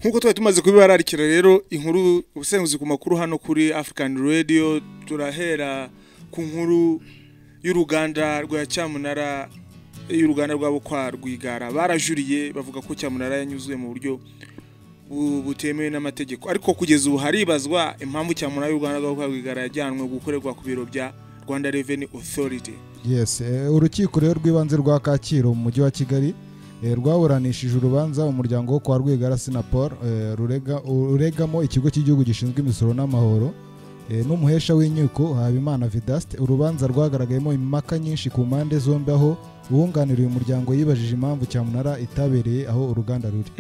Nkuko twari tumaze kubibararikira rero, inkuru ubusenguzi ku makuru hano kuri African Radio, turahera ku nkuru y'uruganda rwa cyamunara, y'uruganda rwabo kwa Rwigara. Barajuriye, bavuga ko cyamunara yanyuzuye mu buryo butemewe n'amategeko, ariko kugeza ubu haribazwa impamvu cyamunara y'uruganda rwabo kwa Rwigara yajyanwe gukorerwa ku biro bya Rwanda Revenue Authority. Yes, urukiko rero rw'ibanze rwa Kacyiru mu mujyi wa Kigali rwaburanishije urubanza umuryango wo kwa Rwigara Assinapol uregamo ikigo cy'igihugu gishinzwe imisoro n'amahoro n'umuhesha w'inkiko Habimana Vedaste. Urubanza rwagaragayemo impaka nyinshi ku mpande zombi, aho uwunganira uyu muryango yibajije impamvu cyamunara itabereye aho uruganda ruri.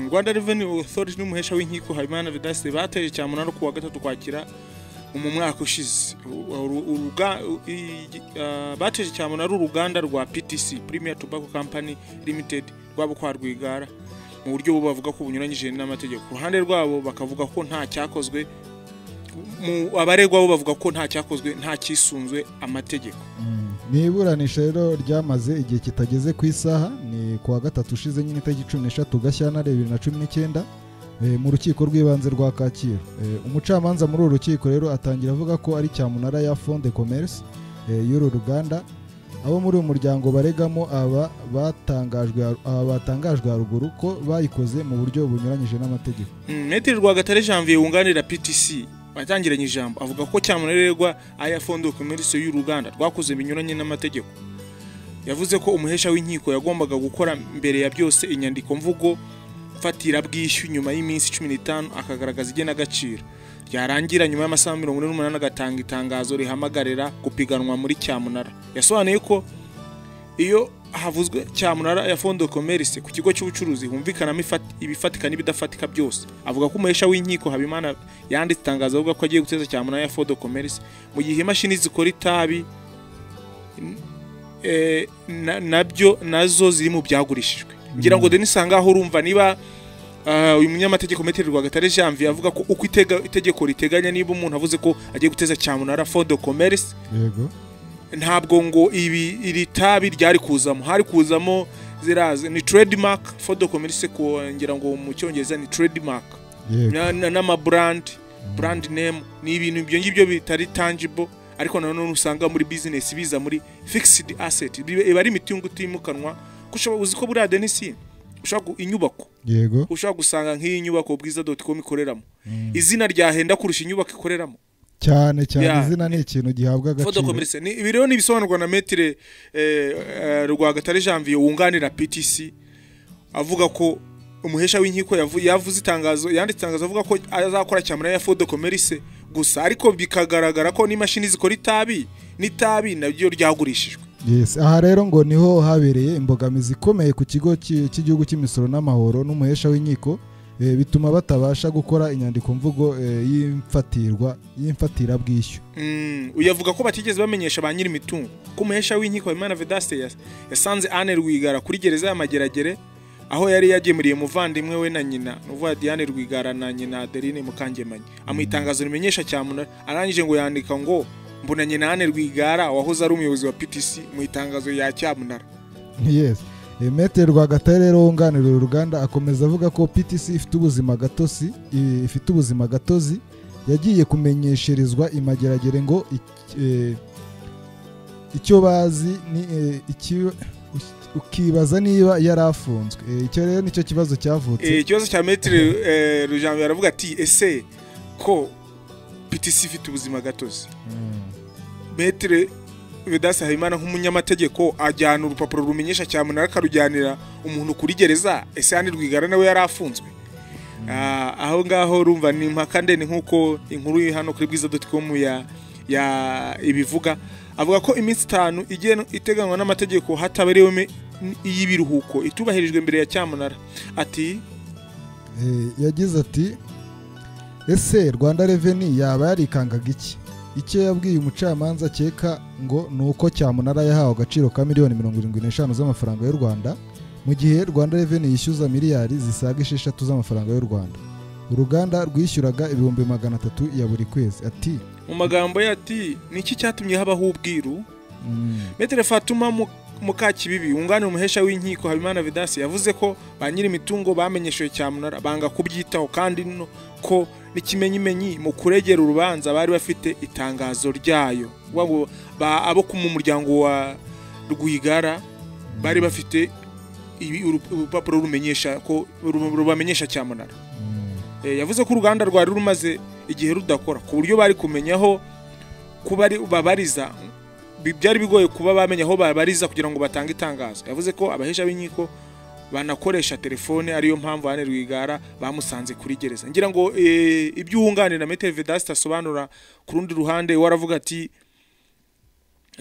Rwanda Revenue Authority n'umuhesha w'inkiko Habimana Vedaste bateje cyamunara ku wa 3 Ukwakira mu mwaka ushize. Bateje cyamunara uruganda rwa PTC, Premier Tobacco Company Limited, rwabo kwa Rwigara, mu buryo bo bavuga ko bunyuranyije n'amategeko. Ku ruhande rwabo bakavuga ko nta cyakozwe, mu abaregwa bo bavuga ko nta cyakozwe, nta cyisunzwe amategeko. Ni iburanisha rero ryamaze igihe kitageze ku isaha. Ni ku wa gatatu ushize nyine, itariki 13 Gashyantare 2019, mu rukiko rw'ibanze rwa Kacyiru. Umucamanza muri uru rukiko rero atangira avuga ko ari cyamunara ya Fond de Commerce y'uru ruganda abo muri uyu muryango baregamo aba batangajwe haruguru ko bayikoze mu buryo bunyuranyije n'amategeko. Maître Rwagatare Janvier wunganira PTC watangiranye ijambo avuga ko cyamunara iregwa aya Fond de Commerce y'uruganda rwakoze binyuranye n'amategeko. Yavuze ko umuhesha w'inkiko yagombaga gukora mbere ya byose inyandiko mvugo mfatirabwishyu, nyuma y'iminsi 15 akagaragaza igenagaciro, ryarangira nyuma y'amasaha 48 agatanga itangazo rihamagarira gupiganwa muri cyamunara. Yasobanuye ko iyo havuzwe cyamunara ya Fond de Commerce ku kigo cy'ubucuruzi humvikanamo ibifatika n'ibidafatika byose. Avuga ko umuhesha w'inkiko Habimana yanditse itangazo avuga ko agiye guteza cyamunara ya Fond de Commerce mu gihe imashini zikora itabi nabyo nazo ziri mu byagurishijwe. Ngira ngo Denis ahangaha urumva niba uyu munyamategeko Maître Rwagatare Janvier avuga ko uko itegeko riteganya, niba umuntu avuze ko agiye guteza cyamunara Fond de Commerce, ntabwo ngo ibi iri tabi ryari kuzamo, hari kuzamo zirazi ni trademark. Fond de Commerce, ngira ngo mu Cyongereza ni trademark, n'ama brand name, ni ibintu ibyo ngibyo bitari tangible, ariko nanone usanga muri business biza muri fixed asset, iba ari imitungo itimukanwa. Ko ushobora, uzi ko buriya Denis ushobora inyubako, ushobora gusanga nk'iyi nyubako bwiza.com ikoreramo, izina ryahenda kurusha inyubako ikoreramo. Cyane cyane. Izina ni ikintu gihabwa Fond de agaciro. Commerce ni ibi rero ni ibisobanurwa na Maître Rwagatare Janvier wunganira PTC, avuga ko umuhesha w'inkiko yavuze itangazo, yanditse itangazo avuga ko azakora cyamunara ya Fond de Commerce gusa, ariko bikagaragara ko n'imashini zikora itabi n'itabi nabyo ryagurishijwe. Yes, aha rero ngo niho habereye imbogamizi ikomeye ku kigo cy'igihugu cy'imisoro n'amahoro n'umuhesha w'inkiko, bituma batabasha gukora inyandiko mvugo y'imfatirabwishyu. Uyu avuga ko batigeze bamenyesha ba nyiri imitungo ko umuhesha w'inkiko Habimana Vedaste yasanze Anne Rwigara kuri gereza ya Mageragere, aho yari yagemuriye umuvandimwe we na nyina, ni ukuvuga Diane Rwigara na nyina Adeline Mukangemanyi, amuha itangazo rimenyesha cyamunara. Arangije ngo yandika ngo mbonanye na Anne Rwigara wahoze ari umuyobozi wa PTC mu itangazo ya cyamunara. Yes. Maître Rwagatare rero wunganira uru ruganda akomeza avuga ko PTC ifite ubuzima gatozi yagiye kumenyesherezwa i Mageragere, ngo icyo bazi ni ukibaza niba yari afunzwe. Icyo rero nicyo kibazo cyavutse. Ikibazo cya Maître Rujambo, aravuga ati: "Ese ko PTC ifite ubuzima gatozi, Maître Vedaste Habimana nk'umunyamategeko ajyana urupapuro rumenyesha cyamunara akarujyanira umuntu kuri gereza, ese Anne Rwigara nawe yari afunzwe?" Aho ngaho urumva ni impaka ndende, nk'uko inkuru iri hano kuri bwiza.com ya ibivuga. Avuga ko iminsi 5 iteganywa n'amategeko hataberewemo iy'ibiruhuko itubahirijwe mbere ya cyamunara. Ati: Yagize ati: "Ese Rwanda Revenue yaba yarikangaga iki?" Icyo yabwiye umucamanza akeka ngo ni uko cyamunara yahawe agaciro ka miliyoni 75 z'amafaranga y'u Rwanda, mu gihe Rwanda Revenue yishyuza miliyari zisaga 6 z'amafaranga y'u Rwanda. Uruganda rwishyuraga 300,000 ya buri kwezi. Ati: Mu magambo ye ati: "Ni iki cyatumye habaho ubwiru?" Maître Fatuma. Mukakibibi wunganira umuhesha w'inkiko Habimana Vedaste yavuze ko ba nyiri imitungo bamenyesheje cyamunara banga kubyitaho, kandi no ko n'ikimenyimenyi mu kuregera urubanza bari bafite itangazo ryayo. Ngo abo mu muryango wa Rwigara bari bafite urupapuro rumenyesha ko rubamenyesha cyamunara. Yavuze ko uruganda rwari rumaze igihe rudakora ku buryo bari kumenyaho kuba babariza, byari bigoye kuba bamenya aho babariza kugira ngo batange itangazo. Yavuze ko abahesha b'inkiko banakoresha telefone, ariyo mpamvu Anne Rwigara bamusanze kuri gereza. Ngira ngo ibyo wunganira Maître Vedaste asobanura ku rundi ruhande, waravuga ati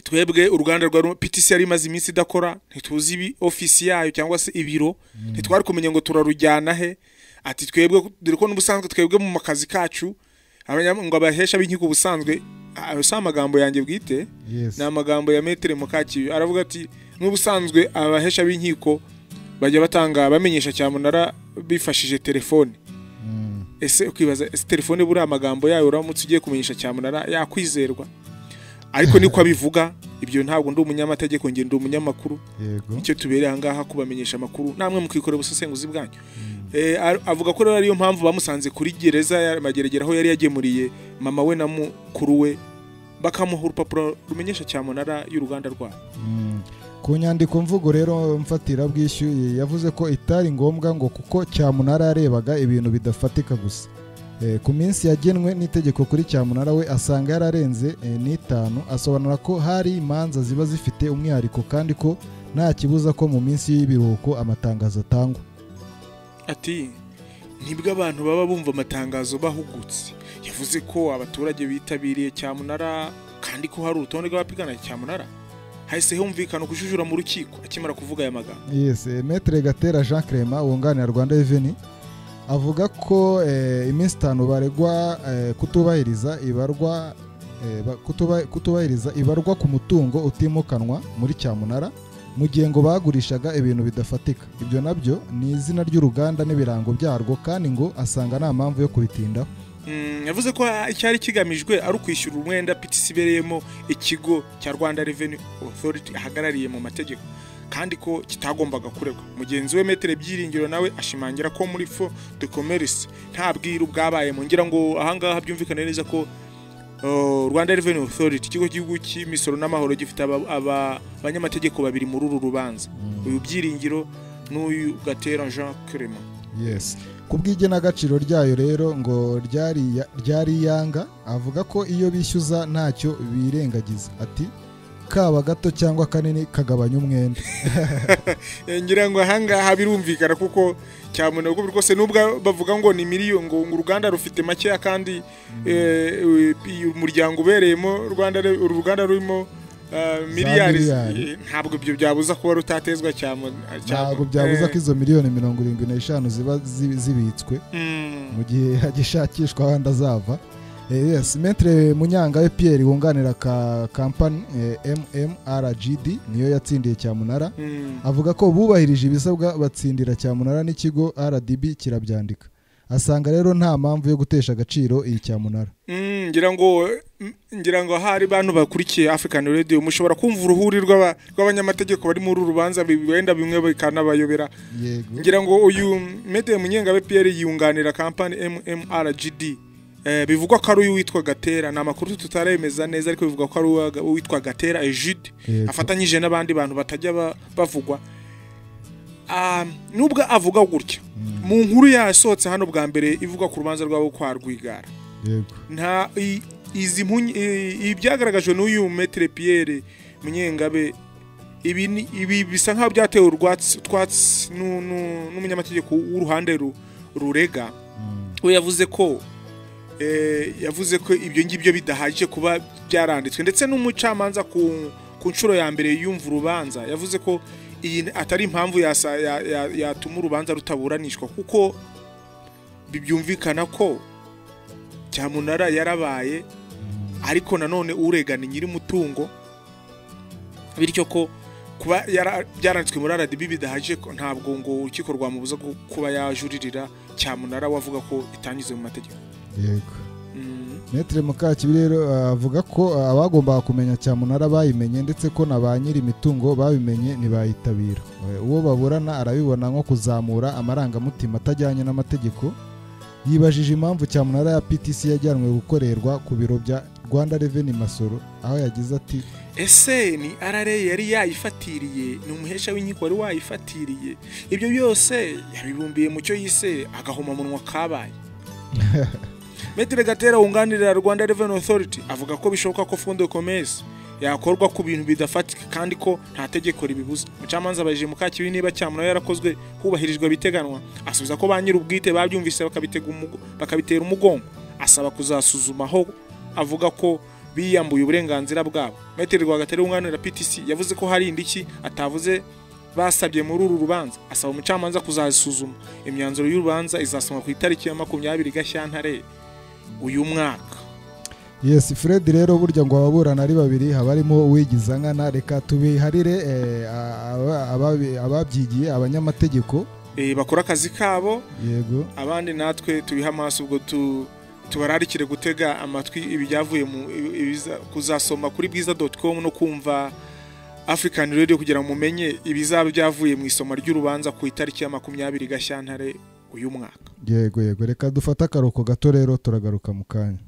twebwe uruganda rwa PTC yari imaze iminsi idakora, ntituzi ibi ofisi yayo cyangwa se ibiro, ntitwari kumenya ngo turarujyana he. Ati twebwe dore ko n'ubusanzwe twebwe mu makazi kacu ngo abahesha b'inkiko ubusanzwe, ayo si amagambo yanjye bwite, ni amagambo ya Maître Mukakibibi. Aravuga ati n'ubusanzwe abahesha b'inkiko bajya batanga bamenyesha cyamunara bifashije telefone. Ese ukibaza, ese telefone buriya amagambo yayo uramutse ugiye kumenyesha cyamunara yakwizerwa? Ariko niko abivuga, ibyo ntabwo ndi umunyamategeko, nge ndi umunyamakuru. Icyo tubereye aha ngaha kubamenyesha amakuru, namwe mukikorera ubusesenguzi bwanyu. Avuga ko rero ariyo mpamvu bamusanze kuri gereza ya Mageragere aho yari yagemuriye mama we na mukuru we, bakamuha urupapuro rumenyesha cyamunara y'uruganda rwabo. Ku nyandiko mvugo rero mfatira bwishyu yavuze ko itari ngombwa ngo kuko cyamunara yarebaga ibintu bidafatika gusa. Ku minsi yagenwe n'itegeko kuri cyamunara we asanga yararenze n'itanu, asobanura ko hari imanza ziba zifite umwihariko kandi ko nta kibuza ko mu minsi y'ibiruhuko amatangazo atangwa. Ati nibwo abantu baba bumva amatangazo bahugutse. Yavuze ko abaturage bitabiriye cyamunara kandi ko hari urutonde rw'abapigana cyamunara. Hahise humvikana kujujura mu rukiko akimara kuvuga aya magambo. Yes, Maître Gatera Jean Clément wunganira Rwanda Revenue avuga ko iminsi itanu baregwa kutubahiriza ibarwa kutubahiriza ibarwa ku mutungo utimukanwa muri cyamunara mu gihe ngo bagurishaga ibintu bidafatika. Ibyo nabyo ni izina ry'uruganda n'ibirango byarwo, kandi ngo asanga nta mpamvu yo kubitindaho. Yavuze ko icyari kigamijwe ari ukwishyura umwenda PTC ibereyemo ikigo cya Rwanda Revenue Authority ahagarariye mu mategeko, kandi ko kitagombaga kuregwa. Mugenzi we Maître Byiringiro nawe ashimangira ko muri fond de commerce nta bwiru bwabaye. Ngira ngo ahangaha byumvikane neza ko Rwanda Revenue Authority, ikigo cy'igihugu cy'imisoro n'amahoro, gifite abanyamategeko babiri muri uru rubanza, uyu Byiringiro n'uyu Gatera Jean Clément. Yes. Ku bw'igenagaciro ryayo rero ngo ryari yanga, avuga ko iyo bishyuza ntacyo birengagiza. Ati kaba gato cyangwa kanini kagabanya umwenda. Ngira ngo ahangaha birumvikana kuko cyamunara uko rwose nubwo bavuga ngo ni miliyoni, ngo uruganda rufite make kandi umuryango ubereyemo Rwanda uruganda rurimo miliyari, ntabwo ibyo byabuza kuba rutatezwa cyamunara. Ntabwo byabuza ko izo miliyoni 75 ziba zibitswe mu gihe hagishakishwa ahandi azava. Yes, Maître Munyangabe Pierre wunganira ka company MMRGD niyo yatsindiye cyamunara, avuga ko bubahirije ibisabwa batsindira cyamunara n'ikigo RDB kirabyandika. Asanga rero nta mpamvu yo gutesha agaciro iyi cyamunara. Ngira ngo hari bantu bakurikiye African Radio mushobora kumva uruhuri rw'abanyamategeko bari muri rubanza wenda bimwe bikanabayobera. Ngira ngo uyu Maître Munyangabe Pierre yunganira company MMRGD. Bivugwa ko ari uyu witwa Gatera, ni amakuru tutaremeza neza ariko bivugwa ko ari uwitwa Gatera Egide afatanyije n'abandi bantu batajya bavugwa. Nubwo avuga gutya mu nkuru yasohotse hano bwa mbere ivuga ku rubanza rwabo kwa Rwigara, nta izi ibyagaragajwe n'uyu Maître Pierre Munyengabe, ibi bisa nkaho byatewe utwatsi n'umunyamategeko w'uruhande rurega. We yavuze ko ibyo ngibyo bidahagije kuba byaranditswe, ndetse n'umucamanza ku nshuro ya mbere yumva urubanza yavuze ko iyi atari impamvu yatuma urubanza rutaburanishwa, kuko byumvikana ko cyamunara yarabaye, ariko nanone uregana nyiri mutungo, bityo ko kuba byaranditswe muri RDB bidahagije ntabwo ngo urukiko rwamubuza kuba yajuririra cyamunara wavuga ko itanyuze mu mategeko. Yego. Maître Mukakibi rero avuga ko abagombaga kumenya cyamunara bayimenye, ndetse ko na ba nyiri imitungo babimenye ntibayitabira. Uwo baburana arabibona nko kuzamura amarangamutima atajyanye n'amategeko. Yibajije impamvu cyamunara ya PTC yajyanwe gukorerwa ku biro bya Rwanda Revenue Masoro, aho yagize ati: Ese ni RRA yari yayifatiriye? Ni umuhesha w'inkiko wari wayifatiriye? Ibyo byose yabibumbiye mu cyo yise agahomamunwa kabaye. Maître Gatera wunganira Rwanda Revenue Authority avuga ko bishoboka ko fonds de commerce yakorwa ku bintu bidafatika, kandi ko nta tegeko ribibuza. Umucamanza abajije Mukakibi niba cyamunara yarakozwe hubahirijwe ibiteganwa, asubiza ko ba nyir'ubwite babyumvise bakabitera umugongo, asaba kuzasuzuma aho avuga ko biyambuye uburenganzira bwabo. Maître Rwagatare wunganira PTC yavuze ko hari indishyi atavuze basabye muri uru rubanza, asaba umucamanza kuzasuzuma. Imyanzuro y'urubanza izasomwa ku itariki ya 20 Gashyantare uyu mwaka. Yes, Fred, rero burya ngo ababurana ari babiri haba harimo uwigiza nkana. Reka tubiharire ababyigiye, abanyamategeko. Bakora akazi kabo. Yego. Abandi natwe tubiha amaso. Ubwo tubararikire gutega amatwi ibyavuye mu kuzasoma kuri bwiza.com no kumva African Radio, kugira ngo mumenye ibizaba byavuye mu isoma ry'urubanza ku itariki ya 20 Gashyantare uyu mwaka. Yego, reka dufate akaruhuko gato rero, turagaruka mu kanya.